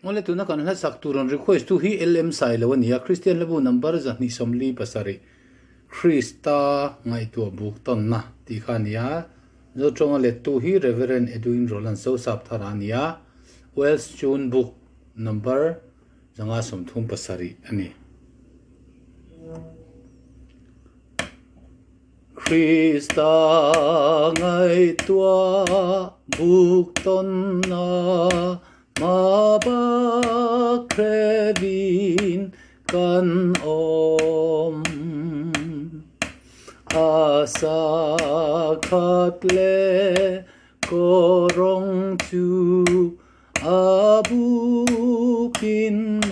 Awle tuna kan hlasak tur rawn request tu hi LM Sailo a ni a, Kristian hlabu number 247, Krista ngaihtuah buk tawnna tih kha a ni a, Zotawnga lettu hi Rev. Edwin Roland Sosapthara a ni a, Welsh Tune Book number 537 a ni. Krista ngaihtuah buk tawnna hma bak hrevin kan awm. A sa khat leh kawrawng chu A bukin a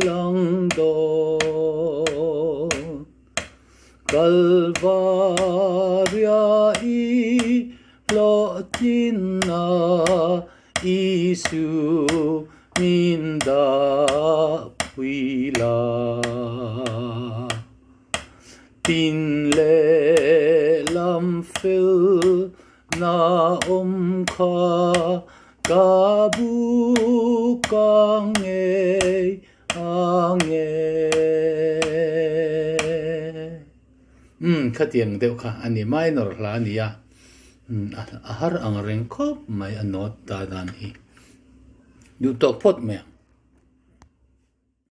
lang dawn. Kalvaria i hlawhtlinna Isu min dah pui la. Tin lehlam fel Na awm kha ka bu ka ngei a nge. Umm khatiang deuh kha a ni minor hla a ni a, umm a har ang reng khawp mai a note ta dan hi. Duh tawk phawt mai ang.